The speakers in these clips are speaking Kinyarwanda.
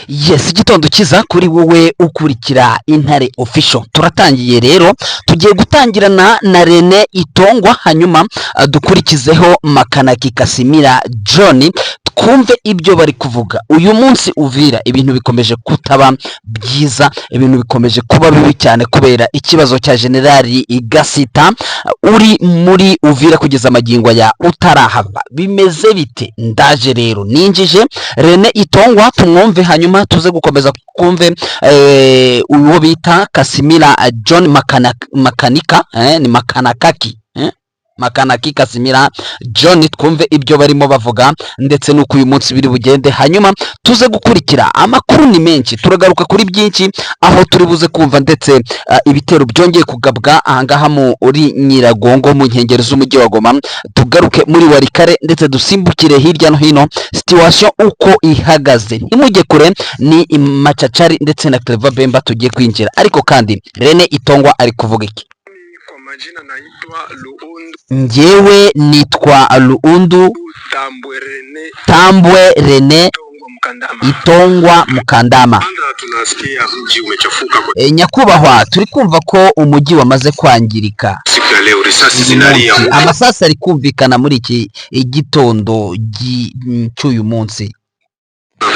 Yes, igitondo cyiza kuri wowe ukurikira Intare Official. Turatangiye rero, tugiye gutangirana na Rene Itongwa, hanyuma dukurikizeho Makanaki Kasimira John, twumve ibyo bari kuvuga uyu munsi. Uvira ibintu bikomeje kutaba byiza, ibintu bikomeje kuba bibi cyane kubera ikibazo cya Generali Gasita uri muri Uvira kugeza amagingo ya utarahava. Bimeze bite? Ndaje rero ninjije Rene Itongwa tumwumve, hanyuma tuze gukomeza twumve uwo bita Kasimira John Makanika, ni Makanakaki, Makanaki Kasimira John, twumve ibyo barimo bavuga ndetse n'uko uyu munsi biri bugende, hanyuma tuze gukurikira. Amakuru ni menshi, turagaruka kuri byinshi aho turi buze kumva ndetse ibitero byongeye kugabwa ahangaha muri Nyiragongo mu nkengero z'umujyi wa Goma, tugaruke muri Walikale ndetse dusimbukire hirya no hino situation uko ihagaze. Ntimujye kure, ni Machachari ndetse na Clever Bemba tugiye kwinjira. Ariko kandi Rene Itongwa ari kuvuga iki? Kwa majina naitwa Luundu. Njyewe nitwa Luundu. Tambwe Rene. Tambwe Rene. Tongwa Mkandama. Itongwa Mukandama. Kwanza tunasikia mji umechafuka kwa Nyakubahwa, turi kumva ko umujyi wamaze kwangirika. Siku ya leo risasi Uyu zinalia. munsi amasasu ari kumvikana muri iki gitondo cy'uyu munsi.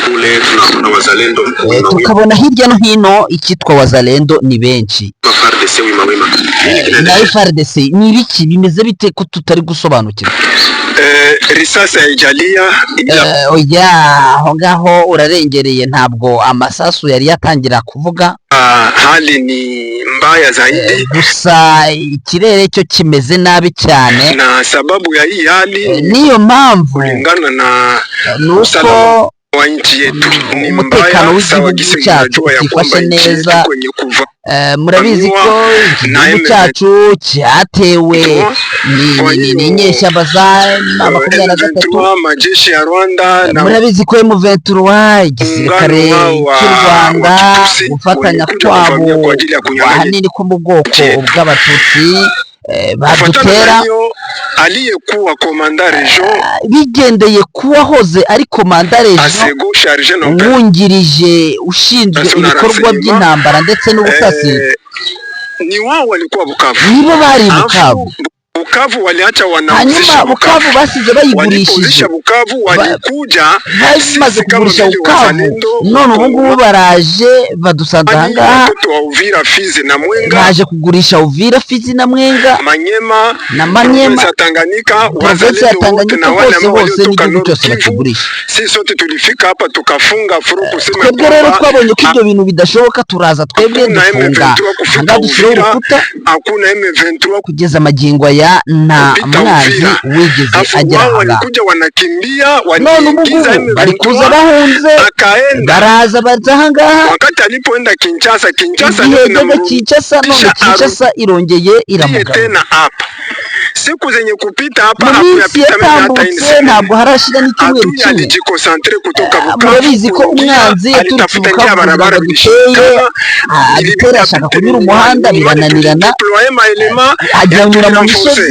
Kule tunaona wazalendo wima wima, Tukabona hirya no hino icyitwa wazalendo ni benshi. FARDC wima wima. Nini Na kinaendelea? FARDC ni ibiki? Bimeze bite ko tutari gusobanukirwa? Risasi haijalia ila Oya, aho ngaho urarengereye, ntabwo amasasu yari yatangira kuvuga. Hali ni mbaya zaidi. Gusa ikirere cyo kimeze nabi cyane. Na sababu ya hii hali Niyo mpamvu kulingana na ni uko usalama wa nchi yetu ni umutekano mbaya sawa w'igihugu gisi cyacu mnajua ya utifashe kwamba nchi yetu neza. kwenye kuva Murabizi ko iki na gihugu cyacu cyatewe Kwa hiyo n'inyeshyamba za 23. M23, majeshi ya Rwanda na Murabizi ko M23, igisirikare muungano wao cy'u Rwanda, wa Kitusi gufatanya walikuja kuvamia kwabo kwa ajili ya kunyang'anya ahanini ko mu bwoko nchi yetu. bw'Abatutsi, Kufuatana na badutera. hiyo, aliyekuwa commandant région Bigendeye kuwahoze ari commandant région asego chargé na wungirije ushinzwe operation na ibikorwa renseignement, by'intambara ndetse n'ubutasi, ni wao walikuwa Bukavu. Nibo bari i Bukavu. Afu Bukavu waliacha Hanyuma wanauzisha Bukavu Bukavu. basize bayigurishije. Walipouzisha Bukavu walikuja Bamaze sisi kama kugurisha vile Bukavu, wazalendo none ubu ngubu baraje badusanze Wakongomani, ahangaha. watoto wa Uvira, Fizi na Mwenga, Baje kugurisha Uvira, Fizi na Mwenga Manyema, na Manyema, province ya Tanganyika, province ya wazalendo wote Tanganyika, na wale hose ambao hose waliotoka n'igihugu Nord cyose Kivu, bakigurisha. sisi sote tulifika hapa tukafunga front kusema Twebwe rero kwamba twabonye ko ibyo bintu bidashoboka, turaza twebwe hakuna dufunga M23 kufika ahangaha, dushyiraho Uvira, urukuta. hakuna M23 Kugeza amagingo aya nta kupita mwanzi Uvira. wigeze Afu agera wao ahangaha. walikuja wanakimbia, None ubu waliingiza ngubu bari kuza M23 bahunze, akaenda. baraza baza ahangaha. Wakati alipoenda Kinshasa, Kinshasa Igihe ndio yajyaga inamrudisha Kinshasa, none Kinshasa irongeye arudie iramugarura. tena hapa. Siku zenye kupita hapa Mu minsi hakuyapita mimi hata yatambutse ini ntabwo harashira n'icyumweru adui kimwe. alijiconcentre kutoka Bukavu Murabizi ko kuingia, umwanzi yaturutse alitafuta Bukavu njia ya kugira ngo barabara adutere, vilishindikana, adutere ashaka kunyura umuhanda birananirana, tulidéployer maéléments ajyanyura mu misozi,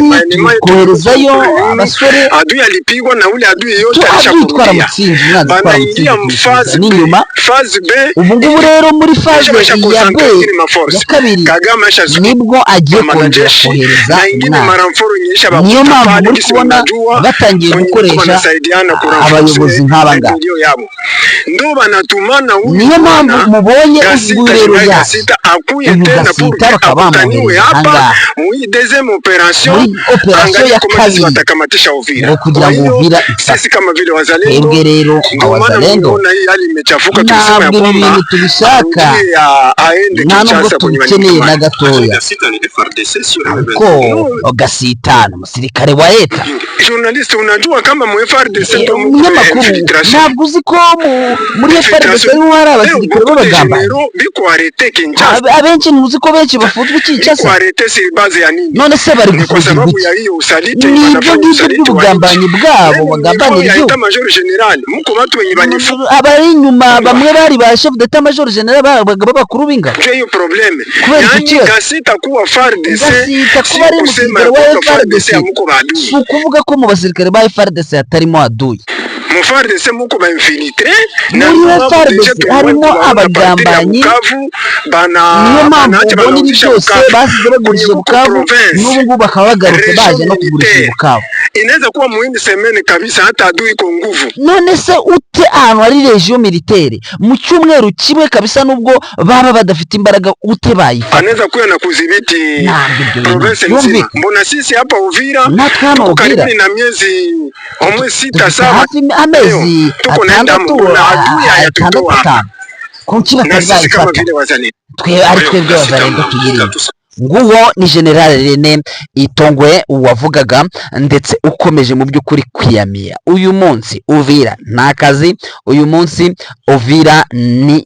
koherezayo abasore. Adui alipigwa na ule adui yote Adui alishakurudia, twaramutsinze, umwanzi twaramutsinze, banaingia tumusubiza mu phase B, n'inyuma. phase B Ubu ngubu rero muri phase kisha ya B concentre ingine maforce ya kabiri Kagame ashazukuma nibwo agiye kongera mwanajeshi kohereza na ingine umwanzi. marenforts nyinshi Niyo abakuta mpamvu pale muri gisi kubona mnajua batangiye kwenye gukoresha wanasaidiana abayobozi kurenforcer nk'aba ngaba. ndio yabo ndo banatumana huyu Niyo mpamvu bwana mubonye uyu Gasita nguyu rero Jenerali yaje Gasita akuye uyu tena Gasita pour que bakaba akutaniwe bamwohereza hapa ahangaha mu deuxième opération, muri opération angalia ya kama sisi kabiri watakamatisha Uvira. ngo kugira Kwa ngo hiyo Uvira ifate. sisi kama vile wazalendo Twebwe rero nka ndio maana wazalendo mliona hii hali imechafuka, tulisema ya ntabwo ibi kwamba bintu tubishaka, arudie aende nta nubwo Kinshasa kwenye tubikeneye na walitumana. gatoya. Gasita ni FARDC sio M23. Kuko Gasita ni umusirikare wa leta. Journaliste, unajua kama mu FARDC ndo muko Umunyamakuru, infiltration. ntabwo uzi ko muri FARDC ariho hari Leo abasirikare beaucoup de b'abagambanyi? généraux biko arrêté Kinshasa. Abenshi ntuzi ko benshi bafunzwe Biko Kinshasa? arrêté sur base ya nini? None se bari Ni kwa gufungirwa sababu iki? ya hiyo usaliti, Ni ibyo wanafanya ngibyo usaliti wa nchi. by'ubugambanyi bwabo Leo bagambanira niveau ya igihugu. état major général muko watu wenye banifunga Abari inyuma bamwe bari ba chef d'état major général, babaga b'abakuru b'ingabo. hiyo problème. Kubera icyo Yani kibazo Gasita kuwa FARDC Gasita sio kuba ari kusema umusirikare ya wa kwamba FARDC FARDC hamuko maadui. si ukuvuga ko mu basirikare ba FARDC hatarimo aduyi. Mu Mu FARDC muko ba infiltrés. Muri FARDC harimo abagambanyi. Niyo mpamvu ubona ibi byose basize bagurishije Bukavu, n'ubu ngubu bakaba bagarutse baje no kugurisha i Bukavu. Inaweza kuwa muhindi semaine kabisa, hata adui iko nguvu. None se ute ahantu hari région militaire, mu cyumweru kimwe kabisa, nubwo baba badafite imbaraga, ute bayifata? Anaweza kuya na kudhibiti Ntabwo ibyo bintu province nzima. byumvikana. Mbona sisi hapa Uvira Natwe hano tuko Uvira karibuni na miezi omwe 6 dufite 7 hafi amezi tuko naenda 6 mbona adui 6 hayatutoa 5, kuki na batari sisi kama bayifata? vile wazalendo. Twe ari twebwe Wazalendo tuyirimo. Nguwo ni General Rene Itongwe wavugaga, ndetse ukomeje mu by'ukuri kwiyamira. Uyu munsi Uvira nta kazi, uyu munsi Uvira ni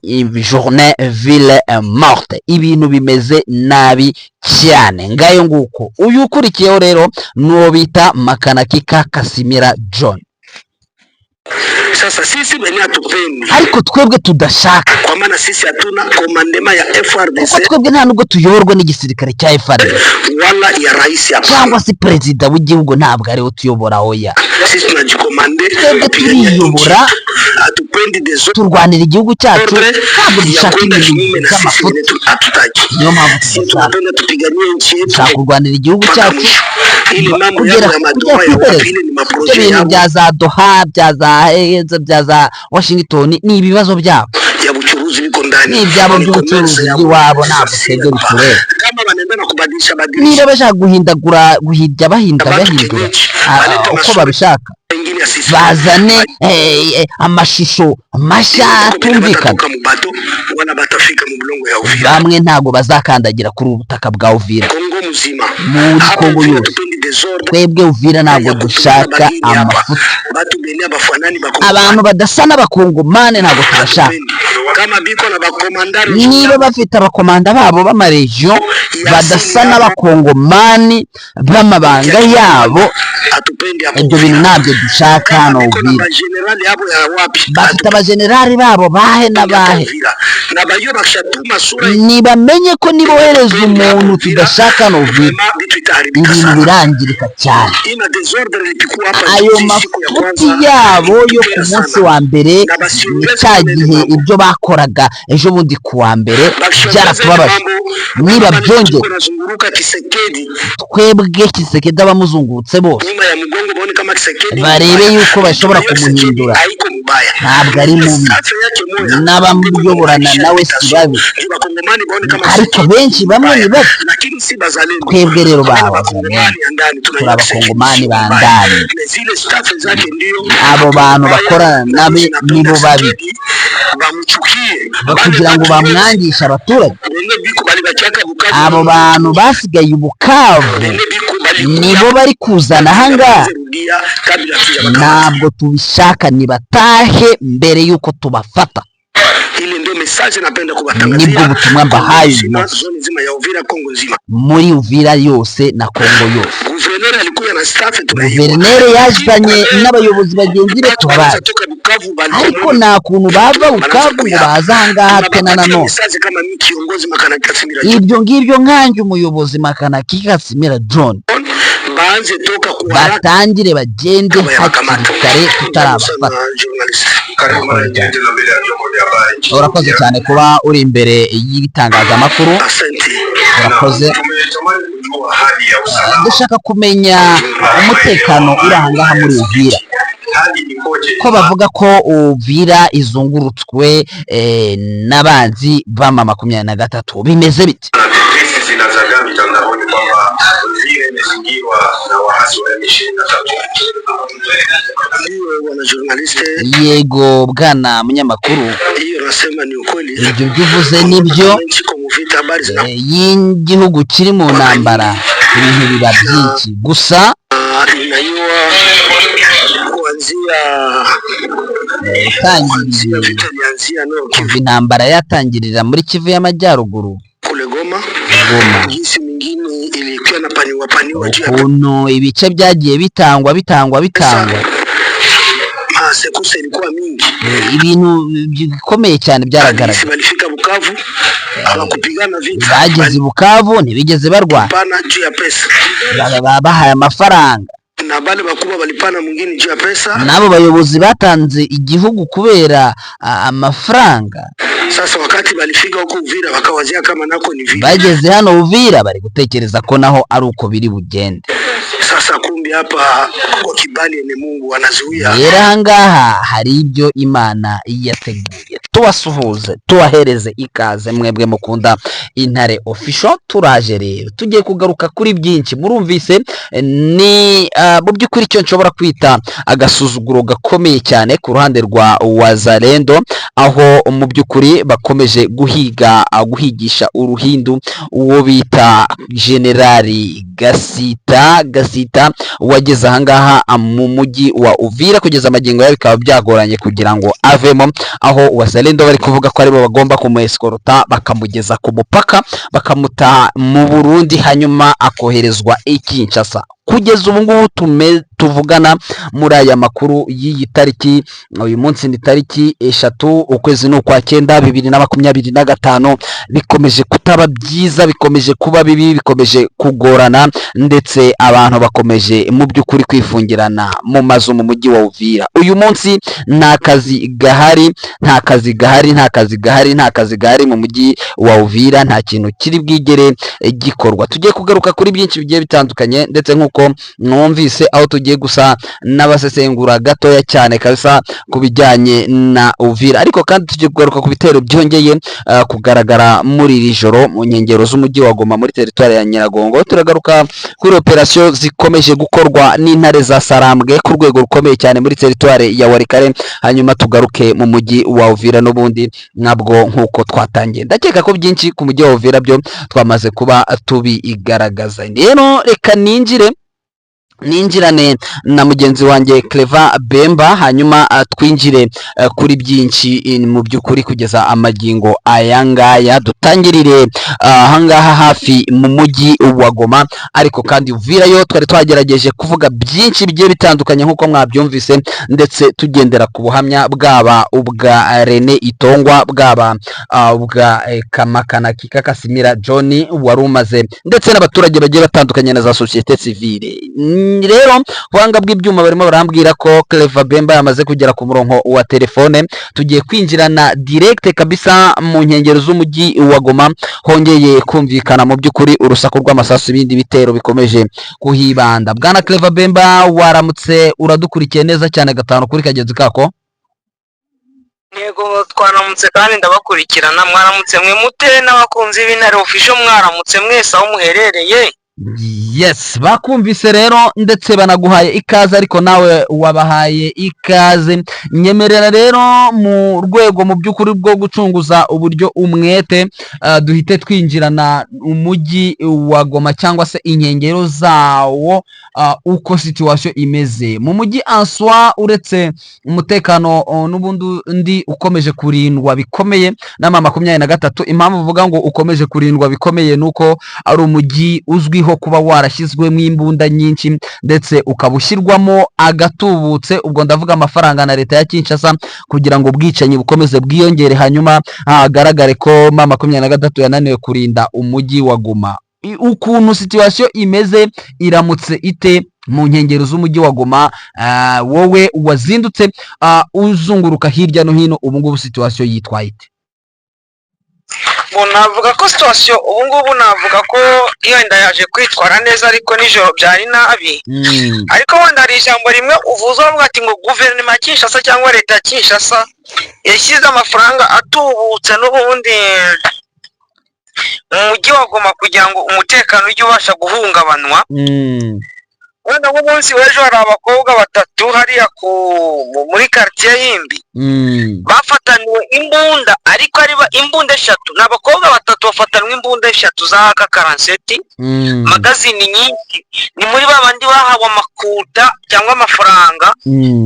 journée ville morte, ibintu bimeze nabi cyane. Ngayo nguko. Uyu ukurikiyeho rero n'uwo bita Makanakika Kasimira John. Sasa sisi wenyewe hatupendi, Ariko twebwe tudashaka, kwa maana sisi hatuna commandement ya FARDC kuko twebwe nta nubwo tuyoborwa n'igisirikare cya FARDC wala ya rais hapa. cyangwa se perezida w'igihugu, ntabwo ariwe tuyobora, oya. Sisi tunajicommande Twebwe kupigania nchi turiyobora, yetu, hatupendi desordre turwanira igihugu cyacu, ntabwo ya dushaka kwenda ibintu kinyume na sisi by'amafuti. wenyewe hatutaki. Niyo mpamvu Sisi tudashaka, tunapenda tupiganie nchi yetu dushaka kurwanira igihugu mpaka cyacu mwisho. Ile mambo kugera yabo ya kugera madoha ku ya wapi, iherezo. ile ni Ibyo maprojet bintu yabo bya za Doha, bya za Heza, bya za Washington ni ibibazo byabo, ya buchuruzi biko ndani, ni ibyabo ni by'ubucuruzi commerce yabo. by'iwabo, ntabwo Sisi twebwe hapa, bitureba. kama wanaenda na kubadilisha badilisha Niba bashaka guhindagura, guhirya bahinda Abantu bahindura kienyeji, balete uko masura babishaka, mengine ya sisi bazane amashusho mashya atumvikana. Batatoka mubato wala batafika mu bulongo ya Uvira. Bamwe ntabwo bazakandagira kuri ubu butaka bwa Uvira. Kongo muzima. Muri Hapa Kongo Uvira yose. tupendi désordre Twebwe Uvira ntabwo ya kutumia dushaka bageni hapa. amafuti. Batu bene abafanani bakongomani Abantu badasa n'abakongomani ntabwo tubashaka. hatupendi. Kama biko na bakomandari Niba bafite abakomanda babo b'amaregion badasa n'abakongomani b'amabanga yabo, hatupendi hapo ibyo bintu Uvira. ntabyo dushaka Kama hano biko na Uvira. bagenerali yabo ya wapi, Bafite abajenerali babo bahe n'abahe, hatupendi Uvira. Na bayo bakishatuma sura nibamenye ko nibohereza umuntu tudashaka hano Uvira, vraiment vitu itaharibika ibintu sana. birangirika cyane. Ina désordre ilipikuwa hapa Ayo juzi siku ya mafuti kwanza yabo yo ku ilitupera munsi sana. wa mbere, ni cya gihe ibyo bakoraga ejo bundi ku wa mbere byaratubabaje. Niba byongera Nazunguruka Kisekedi twebwe Kisekedi abamuzungurutse bose nyuma ya mgongo baone kama Kisekedi barebe yuko bashobora Hiyo Kisekedi kumuhindura. haiko mubaya, Ntabwo ari mubi, Staff yake moya n'abamuyoborana nawe si babi, ndio bakongomani baone kama ariko Kisekedi benshi bamwe ni babi. lakini si bazalendo. Twebwe rero Hapana, ba bakongomani ya ndani turi tunajua Kisekedi abakongomani si ba mubaya. ndani. Na zile staff zake ndio Abo bantu mubaya, bakorana na nabe sisi napenda nibo babi. Kisekedi bamuchukie. Kugira ngo bamwangishe abaturage. Bene biko bali bachaka Bukavu. Abo bantu basigaye i Bukavu Bene biko bali nibo bari kuzana ahangaha. Rudia kabla hatujabakamata. Ntabwo tubishaka, nibatahe mbere y'uko tubafata. Ile ndio message napenda kuwatangazia. Nibwo butumwa mbahaye uyu Nzima, munsi. zone nzima ya Uvira, Kongo nzima. Muri Uvira yose na Kongo yose. Gouverneur alikuya na staff tunaiona. Guverineri yazanye n'abayobozi bagenzi be tubazi, Toka Bukavu bali ariko nta kuntu bava Bukavu ngo baze ahangaha tena nanone. Message kama mimi kiongozi Makana Kasimira Ibyo ngibyo nkanjye umuyobozi Makanaki Kasimira John, baanze toka kwa haraka batangire bagende kama hakiri kare tutarabafata. journalist. Karibu mara nyingine tena mbele ya vyombo vya habari nchini Urakoze Uvira. cyane kuba uri imbere y'ibitangazamakuru. Asante. Urakoze. Tumetamani kujua hali ya usalama Dushaka kumenya umutekano uri ahangaha muri Uvira, hali ikoje? ko bavuga ko Uvira izungurutswe n'abanzi b'ama 23, bimeze bite? Na tetesi zinazagaa mitandaoni kwamba Uvira imezingirwa na waasi wa M23. Ndiyo bwana journaliste, Yego bwana munyamakuru, hiyo nasema ni ukweli. ibyo byo uvuze nibyo. Siko muvita habari zina Y'igihugu kiri mu ntambara ibintu biba byinshi gusa. Inaiwa kuanzia Utangiriye vita ilianzia Nord Kivu kuva intambara yatangirira muri Kivu y'Amajyaruguru, kule Goma, Goma, jinsi mingine ilikuwa napaniwa paniwa juu ya ukuntu ibice byagiye bitangwa bitangwa bitangwa, masekuse ilikuwa mingi. Ibintu bikomeye cyane byaragaragaye. Jinsi walifika Bukavu hawakupigana vita, Bageze i Bukavu ntibigeze barwana, walipana juu ya pesa. bahaye amafaranga. Na bale bakubwa balipana mwingine juu ya pesa. N'abo bayobozi batanze igihugu kubera amafaranga. Sasa wakati balifika huko Uvira wakawazia kama nako ni vile. Bageze hano Uvira bari gutekereza ko naho ari uko biri bugende. Sasa kumbi hapa kwa kibali ni Mungu anazuia. Rero ahangaha hari ibyo Imana yateguye. Tubasuhuze, tubahereze ikaze mwebwe mukunda Intare Official. Turaje rero, tugiye kugaruka kuri byinshi. Murumvise ni mu by'ukuri icyo nshobora kwita agasuzuguro gakomeye cyane ku ruhande rwa Wazalendo, aho mu by'ukuri bakomeje guhiga, guhigisha uruhindu uwo bita Generali Gasita. Gasita wageze ahangaha mu mujyi wa Uvira, kugeza amagingo yayo bikaba byagoranye kugira ngo avemo, aho Wazalendo bari kuvuga ko aribo bagomba kumuescorta bakamugeza ku mupaka, bakamuta mu Burundi, hanyuma akoherezwa i Kinshasa. Kugeza ubu ngubu tuvugana muri aya makuru y'iyi tariki, uyu munsi ni tariki 3, ukwezi ni ukwa 9, 2025, bikomeje kutaba byiza, bikomeje kuba bibi, bikomeje kugorana, ndetse abantu bakomeje mu by'ukuri kwifungirana mu mazu mu mujyi wa Uvira. Uyu munsi nta kazi gahari, nta kazi gahari, nta kazi gahari, nta kazi gahari mu mujyi wa Uvira, nta kintu kiri bwigere gikorwa. Tugiye kugaruka kuri byinshi bigiye bitandukanye, ndetse nk'uko mwumvise aho tugiye gusa n'abasesengura gatoya cyane kabisa ku bijyanye na Uvira, ariko kandi tugiye kugaruka ku bitero byongeye kugaragara muri iri joro mu nkengero z'umujyi wa Goma muri teritwari ya Nyiragongo. Turagaruka kuri operasiyo zikomeje gukorwa n'intare za Sarambwe ku rwego rukomeye cyane muri teritwari ya Walikale, hanyuma tugaruke mu mujyi wa Uvira n'ubundi nabwo nk'uko twatangiye. Ndakeka ko byinshi ku mujyi wa Uvira byo twamaze kuba tubigaragaza. Rero reka ninjirane na mugenzi wanjye Clever Bemba, hanyuma twinjire kuri byinshi mu by'ukuri kugeza amagingo aya ngaya. Dutangirire ahangaha hafi mu mujyi wa Goma, ariko kandi Uvira yo twari twagerageje kuvuga byinshi bigiye bitandukanye nk'uko mwabyumvise, ndetse tugendera ku buhamya bwaba ubwa Rene Itongwa, bwaba ubwa Kamakanaki Kasimira John wari umaze, ndetse n'abaturage bagiye batandukanye na za société civile. Rero buhanga bw'ibyuma barimo barambwira ko Clever Bemba yamaze kugera ku murongo wa telefone. Tugiye kwinjirana direct kabisa mu nkengero z'umujyi wa Goma, hongeye kumvikana mu by'ukuri urusaku rw'amasasu, ibindi bitero bikomeje kuhibanda. Bwana Clever Bemba, waramutse? Uradukurikiye neza cyane gatanu kuri kagenzi kako? Yego, twaramutse kandi ndabakurikirana. Mwaramutse mwe mute n'abakunzi b'Intare Official? Mwaramutse mwese aho muherereye? Yes, bakumvise rero ndetse banaguhaye ikaze, ariko nawe wabahaye ikaze. Nyemerera rero mu rwego mu by'ukuri bwo gucunguza uburyo umwete, duhite twinjirana umujyi wa Goma cyangwa se inkengero zawo, uko situation imeze mu mujyi answa, uretse umutekano n'ubundi undi ukomeje kurindwa bikomeye n'ama 23. Impamvu uvuga ngo ukomeje kurindwa bikomeye nuko ari umujyi uzwiho kuba warashyizwemo imbunda nyinshi, ndetse ukaba ushyirwamo agatubutse, ubwo ndavuga amafaranga na leta ya Kinshasa, kugira ngo ubwicanyi bukomeze bwiyongere, hanyuma hagaragare ko ma 23 yananiwe kurinda umujyi wa Goma. Ukuntu situation imeze, iramutse ite mu nkengero z'umujyi wa Goma? Wowe wazindutse uzunguruka hirya no hino, ubu ngubu situation yitwaye ite? Bo, navuga ko situation ubu ngubu, navuga ko wenda yaje kwitwara neza, ariko nijoro byari nabi. Ariko wenda hari ijambo rimwe uvuze, uvuga ati ngo guverinoma ya Kinshasa cyangwa leta ya Kinshasa yashyize amafaranga atubutse n'ubundi mu mujyi wa Goma kugira ngo umutekano ujye ubasha guhungabanwa. Wenda nk'umunsi w'ejo hari abakobwa batatu hariya ku muri quartier yindi bafataniwe imbunda, ariko ari imbunda eshatu. Ni abakobwa batatu bafatanwe imbunda eshatu za AK 47, magazine nyinshi. Ni muri ba bandi bahawe amakuta cyangwa amafaranga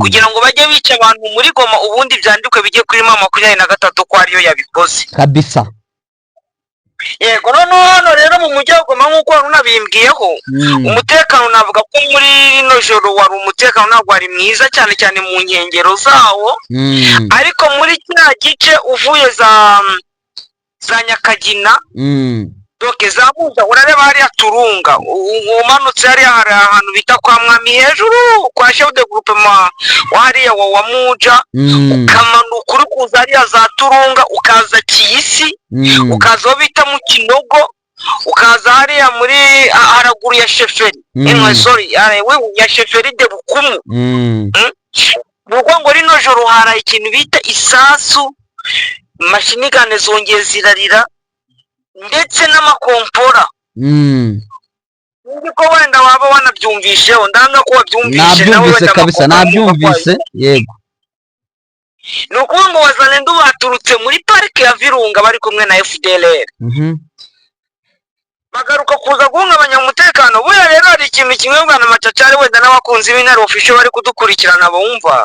kugira ngo bajye bica abantu muri Goma, ubundi byandikwe bijye kuri ma 23 ko ariyo yabikoze. Kabisa. Yego, noneho hano rero mu mujyi wa Goma, nk'uko wari unabimbwiyeho, umutekano navuga ko muri rino joro wari umutekano ntabwo wari mwiza cyane cyane mu nkengero zawo, ariko muri kiriya gice uvuye za Nyakagina. Donc za Muja, urareba hariya Turunga, umanutse hariya hari ahantu bita kwa Mwami hejuru kwa chef de groupement wa hariya wa Muja, ukamanuka uri kuza hariya za Turunga, ukaza Kiyisi, ukaza aho bita mu Kinogo, ukaza hariya muri haraguru ya chefferie, sorry, we ya chefferie de Bukumu. Ni ukuvuga ngo rino joro haraye ikintu bita isasu, machine gun zongeye zirarira ndetse n'amakompora. Nzi ko wenda waba wanabyumvisheho, ndanga ko wabyumvishe nawe. Nabyumvise. Wenda Kabisa. amakompora. Nabyumvise, yego. Ni ukuvuga ngo Wazalendo baturutse muri parike ya Virunga bari kumwe na FDLR, bagaruka kuza guhungabanya umutekano. Buriya rero hari ikintu kimwe, bwana Macacari, wenda n'abakunzi b'Intare Official bari kudukurikirana bumva,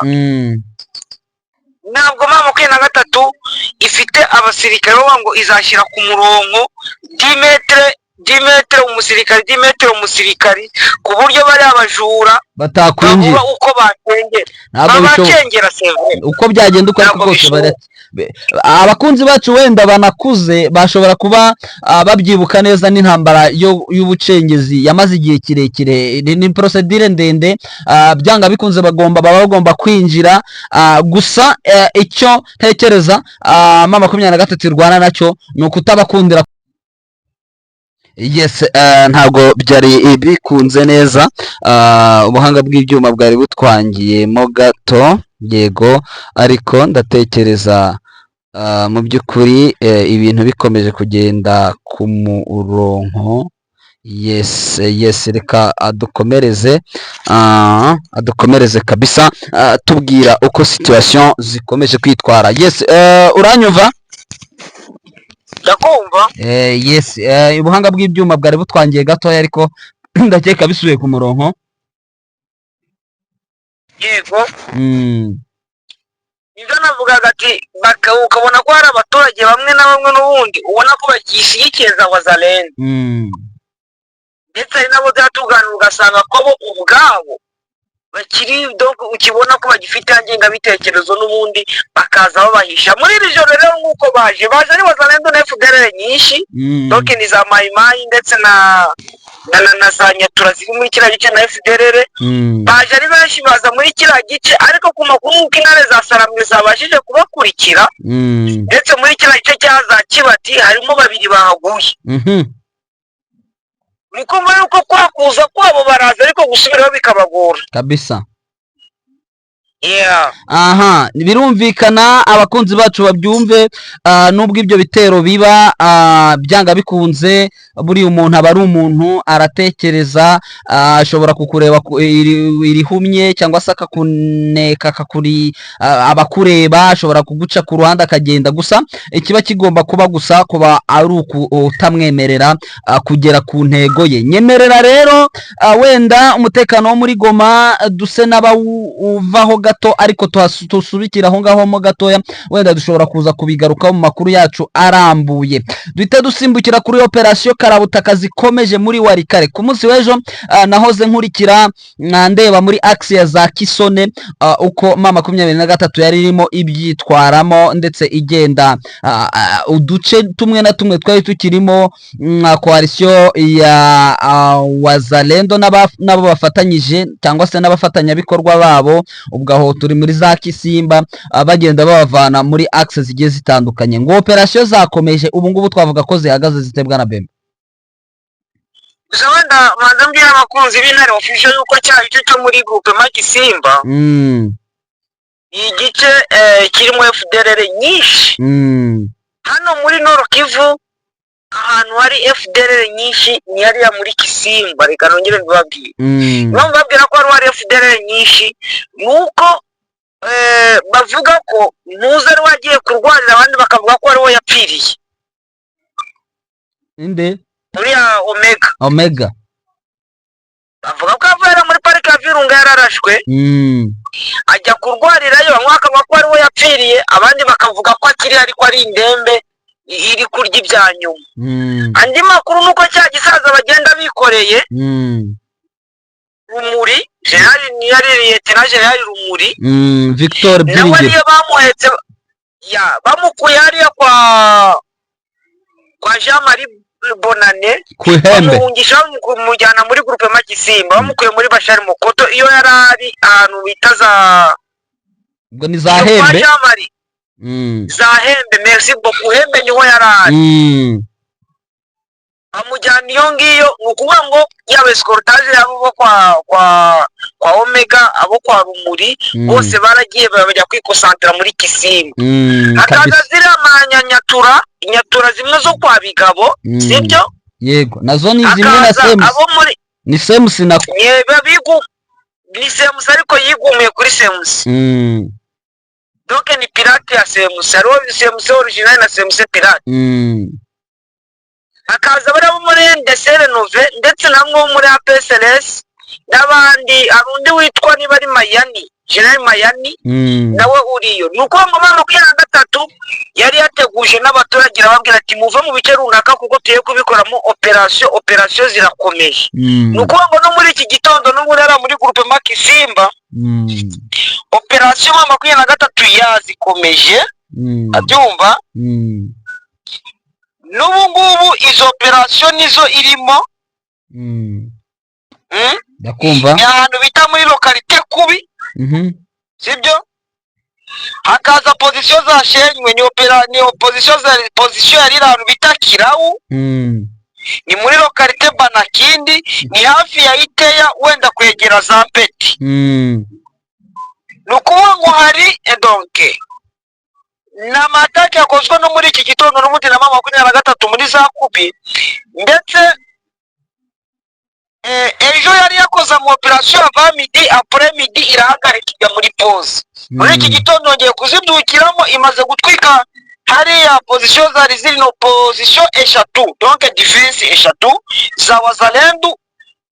ntabwo M23 ifite abasirikare bavuga ngo izashyira ku murongo 10 mètres, 10 mètres umusirikari, 10 mètres umusirikari, ku buryo bari abajura batakwinjira. Babura uko bakengera. Ntabwo bishoboka. Babakengera sevre. Uko byagenda uko ariko Ntabwo kose, bishoboka. Abakunzi bacu wenda banakuze bashobora kuba babyibuka neza n'intambara y'ubucengezi yamaze igihe kirekire. Ni procédure ndende, byanga bikunze baba bagomba kwinjira. Gusa icyo ntekereza M23 irwana nacyo ni ukutabakundira. Yes, ntabwo byari bikunze neza, ubuhanga bw'ibyuma bwari butwangiyemo gato, yego, ariko ndatekereza mu by'ukuri ibintu bikomeje kugenda ku murongo. Yes, reka adukomereze kabisa, tubwira uko situation zikomeje kwitwara. Yes, uranyumva? Ndakumva. Yes, ubuhanga bw'ibyuma bwari butwangiye gatoya, ariko ndakeka bisubiye ku murongo. Yego. Nibyo navugaga ati ukabona ko hari abaturage bamwe na bamwe n'ubundi ubona ko bagishyigikiye za Wazalendo, ndetse hari nabo byatuganira ugasanga ko bo ubwabo bakiri, donc ukibona ko bagifite ya ngengabitekerezo n'ubundi, bakaza babahisha. Muri iri joro rero nk'uko baje ari Wazalendo na FDLR nyinshi, donc ni za Mayimayi ndetse na za Nyatura ziri muri kiriya gice na FDLR, baje ari benshi, baza muri kiriya gice, ariko ku makuru nk'uko intare za Saramwe zabashije kubakurikira, ndetse muri kiriya gice cya za Kibati harimo babiri bahaguye. Ni kumva yuko kwa kuza kwabo baraza, ariko gusubirayo bikabagora. Kabisa. Yeah. Aha birumvikana, abakunzi bacu babyumve, nubwo ibyo bitero biba, byanga bikunze buriya umuntu aba ari umuntu, aratekereza, ashobora kukureba irihumye cyangwa se akakuneka, akakuri abakureba, ashobora kuguca ku ruhande akagenda. Gusa ikiba kigomba kuba gusa kuba ari utamwemerera kugera ku ntego ye. Nyemerera rero, wenda umutekano wo muri Goma duse n'abawuvaho gato, ariko tusubikira aho ngaho mo gatoya, wenda dushobora kuza kubigarukaho mu makuru yacu arambuye. Duhita dusimbukira kuri operasiyo karabutaka zikomeje muri Walikale. Ku munsi w'ejo nahoze nkurikira, ndeba muri axe ya za Kisone, uko M23 yari irimo ibyitwaramo, ndetse igenda uduce tumwe na tumwe twari tukirimo coalition ya Wazalendo n'abo bafatanyije cyangwa se n'abafatanyabikorwa babo. Ubwo aho turi muri za Kisimba, bagenda babavana muri axe zigiye zitandukanye. Ngo operasiyo zakomeje, ubu ngubu twavuga ko zihagaze zitebwa na Bemba? Gusa wenda manza mbwira abakunzi b'Intare Official yuko cya gice cyo muri groupement Gisimba ni igice kirimo FDLR nyinshi. Hano muri Nord Kivu ahantu hari FDLR nyinshi ni hariya muri Kisimba. Reka nongere mbibabwire. Impamvu babwira ko hari FDLR nyinshi ni uko bavuga ko muza ari wagiye kurwanira, abandi bakavuga ko ari we yapfiriye. Inde? Uriya Omega. Omega. Bavuga ko avuye hariya muri parike ya Virunga yararashwe, ajya kurwarirayo, bamwe bakavuga ko ari we yapfiriye, abandi bakavuga ko akiri ariko ari indembe iri kurya ibya nyuma. Andi makuru ni uko cya gisaza bagenda bikoreye, Rumuri, generali, yari lieutenant general Rumuri, Victor nawe Byiringiro. Ariyo bamuhetse ya bamukuye hariya kwa Jean Marie Bonane. Kuhembe. Bamuhungisha, bamujyana muri groupement Kisimba, bamukuye muri Bashari Mukoto, iyo yari ari ahantu bita za Ubwo ni za kwa Hembe. Jean Marie. Za Hembe, merci beaucoup. Hembe niho yari ari. Bamujyana iyo ngiyo. Ni ukuvuga ngo yaba escortage, yabo bo kwa Omega, abo kwa Rumuri, bose baragiye bajya kwikosantira muri Kisimba. Hakaza ziriya manyanyatura, inyatura zimwe zo kwa Bigabo. Sibyo? Yego, nazo ni zimwe na Hakaza semusi. abo muri Ni semusi na bigu ni semusi, ariko yigumiye kuri semusi. Donc ni pirate ya semusi. Hariho semusi original na semusi pirate. Hakaza bariya bo muri NDC Renove, ndetse namwe bo muri APSLS n'abandi. Hari undi witwa niba ari Mayani, General Mayani, nawe uriyo. Ni ukuvuga ngo M23 yari yateguje n'abaturage, irababwira ati: "Muve mu bice runaka kuko tugiye kubikoramo operasiyo, operasiyo zirakomeye." Ni ukuvuga ngo no muri iki gitondo n'ubundi hariya muri groupement Kisimba, operasiyo M23 yazikomeje. Abyumva? N'ubu ngubu izo operasiyo nizo irimo. Ndakumva. Ni ahantu bita muri localité Kubi. Sibyo? Hakaza position zashenywe, ni opera, ni opposition za position yari iri ahantu bita Kirawu. Ni muri localité Banakindi, ni hafi ya Iteya, wenda kwegera za Mpeti. Ni ukuvuga ngo hari donc ni ama attaques yakozwe no muri iki gitondo n'ubundi na M23 muri za Kubi. Ndetse ejo yari yakoze ama operasiyo ava midi, après midi irahagarika, ijya muri pause. Muri iki gitondo yongeye kuzibyukiramo, imaze gutwika hariya position zari ziri, no position eshatu, donc défense eshatu za Wazalendu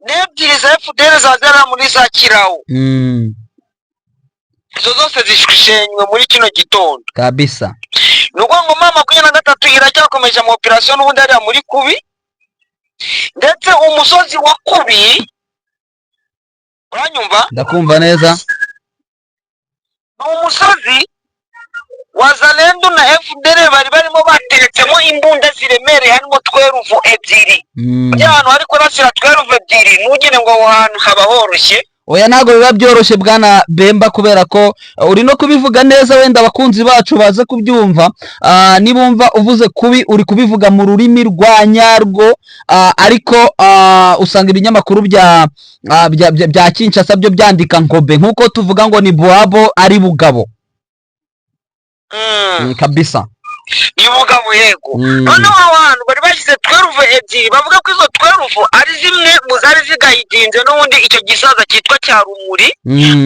n'ebyiri za FDL zazera muri za Kirawu. Izo zose zishenywe muri kino gitondo. Ni ukuvuga ngo M23 iracyakomeje ama operasiyo n'ubundi hariya muri Kubi, ndetse umusozi wa Kubi, uranyumva? Ndakumva neza. Ni umusozi Wazalendu na FDL bari barimo bateretsemo imbunda ziremereye, harimo 12 ebyiri. Burya ahantu hari kurasira 12 ebyiri, ntugire ngo aho hantu haba horoshye. Oya, ntabwo biba byoroshye, bwana Bemba, kubera ko uri no kubivuga neza, wenda abakunzi bacu baze kubyumva. Nibumva uvuze Kubi, uri kubivuga mu rurimi rwa nyarwo, ariko usanga ibinyamakuru bya Kinshasa byo byandika Nkobe, nk'uko tuvuga ngo ni Buwabo ari Bugabo. Kabisa. Ni Bugabo, yego. Noneho aho hantu bari bashyize 12 ebyiri, bavuga ko izo 12 ari zimwe mu zari zigayidinze n'ubundi icyo gisaza cyitwa cya Rumuri.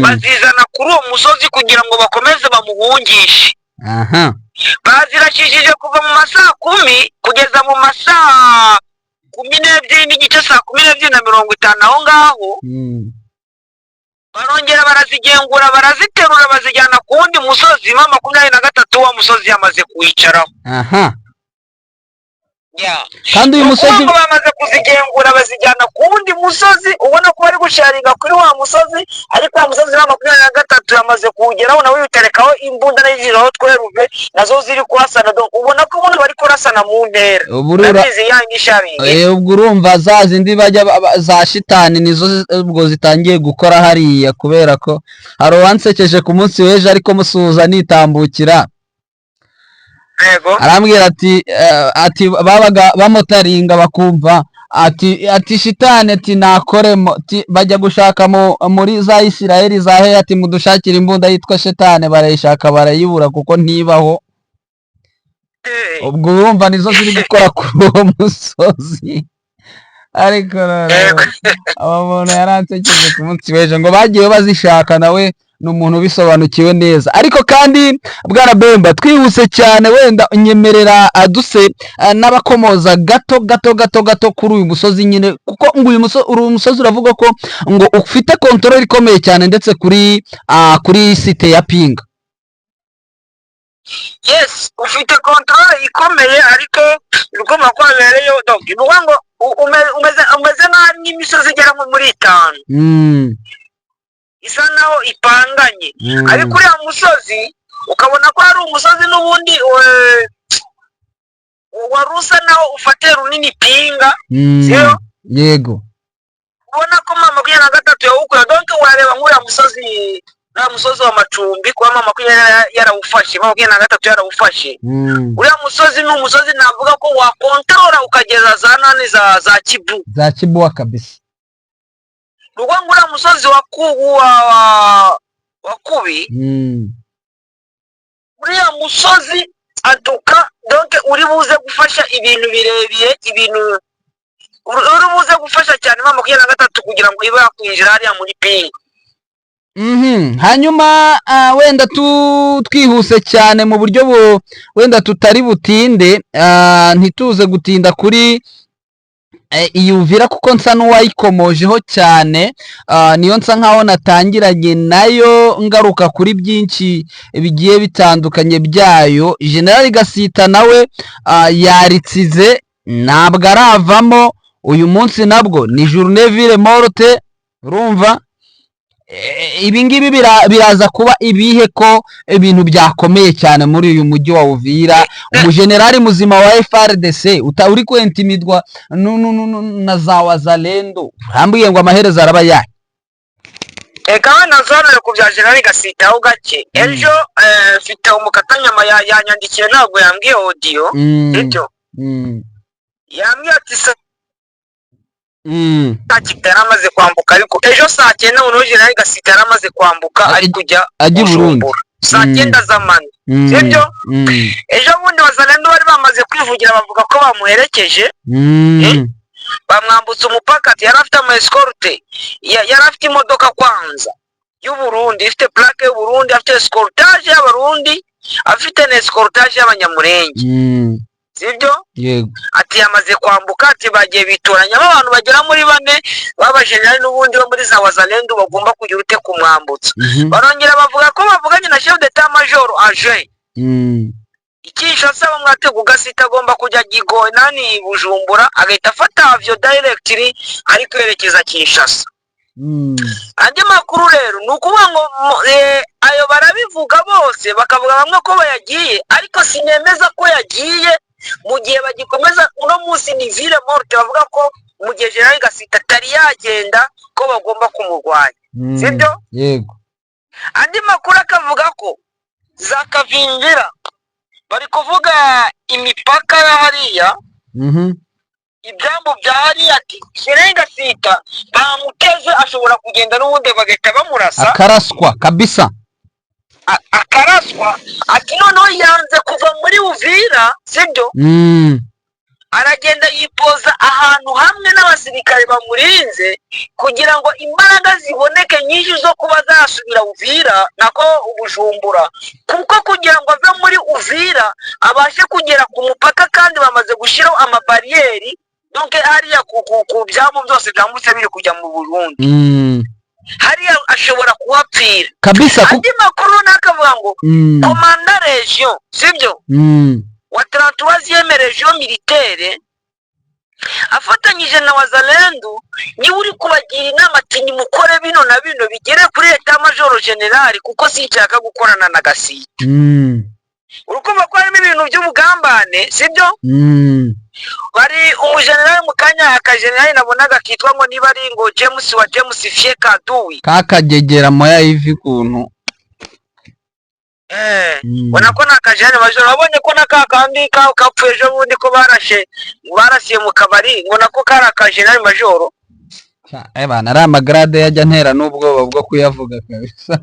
Bazizana kuri uwo musozi kugira ngo bakomeze bamuhungishe. Bazirashishije kuva mu masaa 10 kugeza mu masaa 12:30, saa 12:50 aho ngaho. Barongera barazigengura, baraziterura, bazijyana ku wundi musozi. M23 wa musozi yamaze kuwicaraho. Kandi uyu Ni ukuvuga musozi ngo bamaze kuzigengura, bazijyana ku wundi musozi. Ubona ko bari gusharinga kuri wa musozi, ariko wa musozi wa 23 yamaze kuwugeraho, nawe witerekaho imbunda nayo 12 nazo ziri kurasana. Donc ubona ko ubundi bari kurasana mu ntera. Urabizi yanga isharingi. Ubwo urumva za zindi bajya za shitani nizo ubwo zitangiye gukora hariya, kubera ko hari uwansekeje ku munsi w'ejo, ariko musuhuza nitambukira. Arambwira ati ati babaga bamotaringa bakumva ati shitani, ati nakoremo, ati bajya gushaka muri za Isiraheli za hehe, ati mudushakire imbunda yitwa shitani, barayishaka barayibura kuko ntibaho. Ubwo urumva nizo ziri gukora kuri uwo musozi. Ariko noneho aba muntu yaransekeje ku munsi w'ejo ngo bagiye bazishaka, nawe ni umuntu ubisobanukiwe neza. Ariko kandi bwana Bemba, twihuse cyane, wenda nyemerera aduse n'abakomoza gato gato gato gato kuri uyu musozi nyine, kuko ngo uyu musozi uravuga ko ngo ufite contrôle ikomeye cyane, ndetse kuri site ya Pinga. Yes, ufite contrôle ikomeye, ariko igomba kuba habereyeho. Donc ni ukuvuga ngo umeze nk'aho ari nk'imisozi igera nko muri itanu isa naho ipanganye. Ariko uriya musozi ukabona ko ari umusozi n'ubundi. wari usa naho ufatiye runini Pinga, sio? Yego. Ubona ko M23 yawukura. Donc wareba nk'uriya musozi, uriya musozi wa Macumbi, kuba M20 yarawufashe, M23 yarawufashe, uriya musozi ni umusozi navuga ko wakontorora ukageza za nani, za Kibu. Za Kibuwa kabisa. Ni ukuvuga ngo uriya musozi wa Kubu, wa Kubi, uriya musozi atuka, donc uri buze gufasha ibintu birebire, ibintu uri buze gufasha cyane M23 kugira ngo ibe yakwinjira hariya muri Pinga. Hanyuma wenda twihuse cyane mu buryo wenda tutari butinde, ntituze gutinda kuri iyi Uvira, kuko nsa n'uwayikomojeho cyane, niyo nsa nkaho natangiranye nayo ngaruka kuri byinshi bigiye bitandukanye byayo. General Gasita nawe yaritsize, ntabwo aravamo. Uyu munsi nabwo ni journée ville morte. Urumva, ibi ngibi biraza kuba ibihe ko ibintu byakomeye cyane muri uyu mujyi wa Uvira? Umujenerali muzima wa FARDC uri kwentimidwa na za Wazalendo, urambwiye ngo amaherezo araba yahe? Reka wenda nsobanure ku bya General Gasita ho gake. Ejo mfite umukatanyama yanyandikiye, ntabwo yambwiye audio, ibyo yambwiye ati saa kita yari amaze kwambuka, ariko ejo saa 9 noneho General Gasita yari amaze kwambuka, ari kujya ajya i Burundi. Bujumbura saa 9 z'amanywa, sibyo? Ejo bundi Wazalendo bari bamaze kwivugira, bavuga ko bamuherekeje, bamwambutsa umupaka. Ati yari afite ama escorte, yari afite imodoka kwanza y'Uburundi ifite plaque y'Uburundi, afite escortage y'Abarundi, afite na escortage y'Abanyamurenge, sibyo? Yego. Ati yamaze kwambuka, ati bagiye bitoranyamo abantu bagera muri bane b'abajenerali n'ubundi bo muri za Wazalendo bagomba kugira ute, kumwambutsa. Barongera bavuga ko bavuganye na chef d'état major adjoint i Kinshasa, bamwatega Gasita agomba kujya Gigo nani, Bujumbura, agahita afata avion directly ari kwerekeza Kinshasa. Andi makuru rero ni ukuvuga ngo ayo barabivuga bose, bakavuga bamwe ko bayagiye, ariko sinemeza ko yagiye mu gihe bagikomeza. Uno munsi ni ville morte, bavuga ko mu gihe General Gasita atari yagenda ko bagomba kumurwanya, sibyo? Yego. Andi makuru akavuga ko za Kavimvira, bari kuvuga imipaka ya hariya, ibyambu bya hariya, ati General Gasita bamuteze, ashobora kugenda n'ubundi bagahita bamurasa. Akaraswa kabisa. Akaraswa. Ati noneho yanze kuva muri Uvira, sibyo? Aragenda yipoza ahantu hamwe n'abasirikare bamurinze kugira ngo imbaraga ziboneke nyinshi zo kuba zasubira Uvira, nako Bujumbura, kuko kugira ngo ave muri Uvira abashe kugera ku mupaka, kandi bamaze gushyiraho amabariyeri, donc hariya ku byambu byose byambutse biri kujya mu Burundi, hariya ashobora kuhapfira. Kabisa. Andi makuru nakavuga ngo commandant région, sibyo, wa 33e région militaire afatanyije na Wazalendu, niwe uri kubagira inama ati nimukore bino na bino bigere kuri état major général, kuko sinshaka gukorana na Gasita. Urukumva ko harimo ibintu by'ubugambane, sibyo? Bari umujenerali mu kanya, akajenerali nabonaga kitwa ngo niba ari ngo James wa James Fiekaduwi. Kakagegera moya hivi kuntu. Ubona ko ni akajenerali majoro. Wabonye ko na ka kandi kapfuye ejo bundi, ko barashe, barasiye mu kabari, ngo nako kari akajenerali majoro. Bana, ari amagrade yajya ntera n'ubwoba bwo kuyavuga kabisa.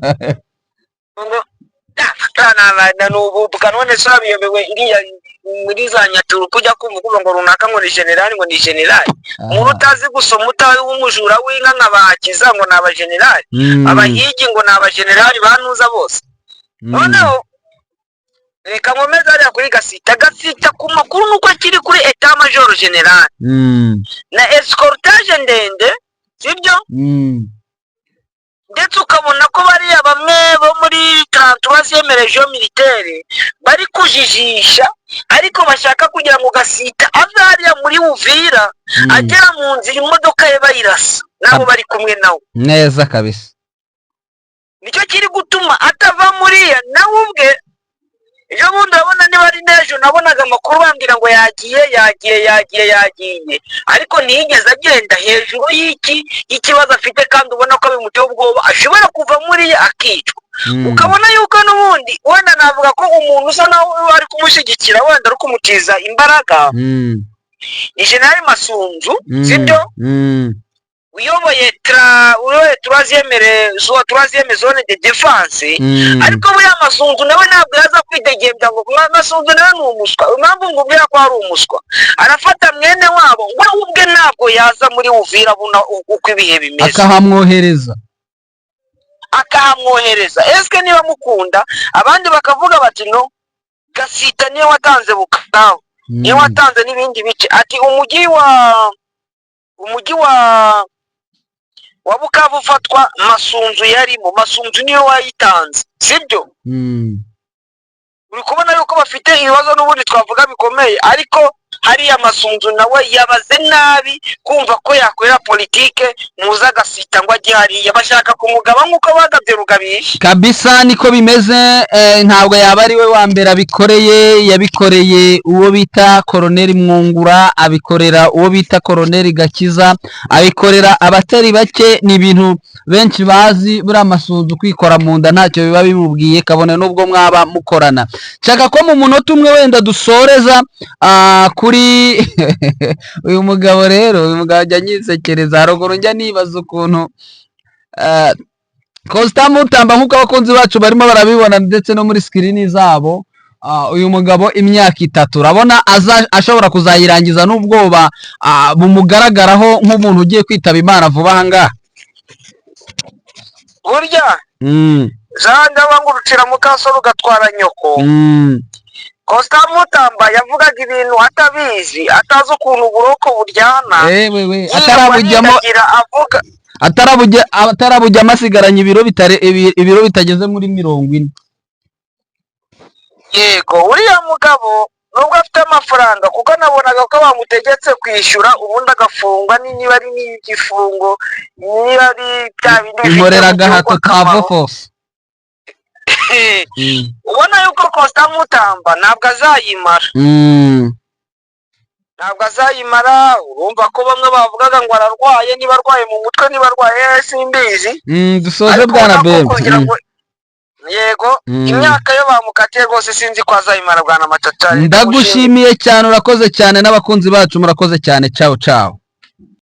Ngo ni ububwa. None se urabiyobewe, iriya muri za Nyaturu kujya kumva ukumva ngo runaka ngo ni generali, ngo ni generali, umuntu utazi gusoma, utazi, w'umujura w'inka nka bahakiza, ngo ni abajenerali, abahigi ngo ni abajenerali, banuza bose. Noneho reka nkomeze hariya kuri Gasita. Gasita ku makuru nuko akiri kuri état major général na escortage ndende, sibyo? Ndetse ukabona ko bariya bamwe bo muri 33e région militaire bari kujijisha, ariko bashaka kugira ngo Gasita ave hariya muri Uvira, agera mu nzira imodoka ye bayirasa nabo bari kumwe nawe. Neza kabisa. Nicyo kiri gutuma atava muriya nawe ubwe. Ejo bundi urabona, niba ari n'ejo, nabonaga amakuru bambwira ngo yagiye, yagiye, yagiye, yagiye, ariko ntiyigeze agenda hejuru y'iki y'ikibazo afite, kandi ubona ko bimuteye ubwoba, ashobora kuva muri ye akicwa. Ukabona yuko n'ubundi wenda navuga ko umuntu usa naho ari kumushyigikira, wenda ari kumutiza imbaraga, ni General Masunzu, sibyo? Uyoboye uyoboye troisième zone de défense. Ariko buriya Masunzu nawe ntabwo yaza kwidegembya ngo Masunzu nawe ni umuswa. Impamvu ngubwira ko ari umuswa, arafata mwene wabo, we ubwe ntabwo yaza muri Uvira buna uko ibihe bimeze. Akahamwohereza. Akahamwohereza. Esike niba mukunda, abandi bakavuga bati: "No Gasita niyo watanze Bukavu, niyo watanze n'ibindi bice." Ati umujyi wa Bukavu ufatwa, Masunzu yarimo, Masunzu niyo wayitanze, sibyo? Uri kubona yuko bafite ibibazo n'ubundi twavuga bikomeye, ariko hariya Masunzu nawe yabaze nabi kumva ko yakorera politike muza agasita ngo ajye hariya, bashaka kumugaba nk'uko bagabye Rugabisha. Kabisa niko bimeze. Ntabwo yaba ari we wa mbere abikoreye. Yabikoreye uwo bita Koroneri Mwungura, abikorera uwo bita Koroneri Gakiza, abikorera abatari bake. Ni ibintu benshi bazi. Buriya Masunzu kwikora mu nda ntacyo biba bimubwiye, kabone n'ubwo mwaba mukorana. Nshaka ko mu munota umwe wenda dusoreza kuri uyu mugabo. Rero uyu mugabo ajya anyisekereza haruguru, njya nibaza ukuntu Constant Mutamba, nk'uko abakunzi bacu barimo barabibona ndetse no muri screen zabo, uyu mugabo imyaka 3 urabona ashobora kuzayirangiza n'ubwoba bumugaragaraho nk'umuntu ugiye kwitaba Imana vuba aha ngaha. Burya za ndaba ngo urucira mukaso rugatwara nyoko. Constant Mutamba yavugaga ibintu atabizi, atazi ukuntu uburoko buryana. Ewe we. Yirirwa Atarabujyamo. arindagira avuga. Atarabujyamo asigaranye ibiro bitageze muri 40. Yego, uriya mugabo nubwo afite amafaranga, kuko nabonaga ko bamutegetse kwishyura ubundi agafungwa, niba ari n'igifungo, niba ari bya bindi bifitiye Inkorera mu gihugu agahato ka akamaro. vofos. Ubona yuko Constant Mutamba ntabwo azayimara. Ntabwo azayimara. Urumva ko bamwe bavugaga ngo ararwaye, niba arwaye mu mutwe, niba arwaye simbizi. Dusoze Ariko bwana ubona ko Bemba. kugira ngo yego, imyaka yo bamukatiye rwose sinzi ko azayimara, bwana Matata. Ndagushimiye cyane, urakoze cyane, n'abakunzi bacu murakoze cyane. Ciao ciao.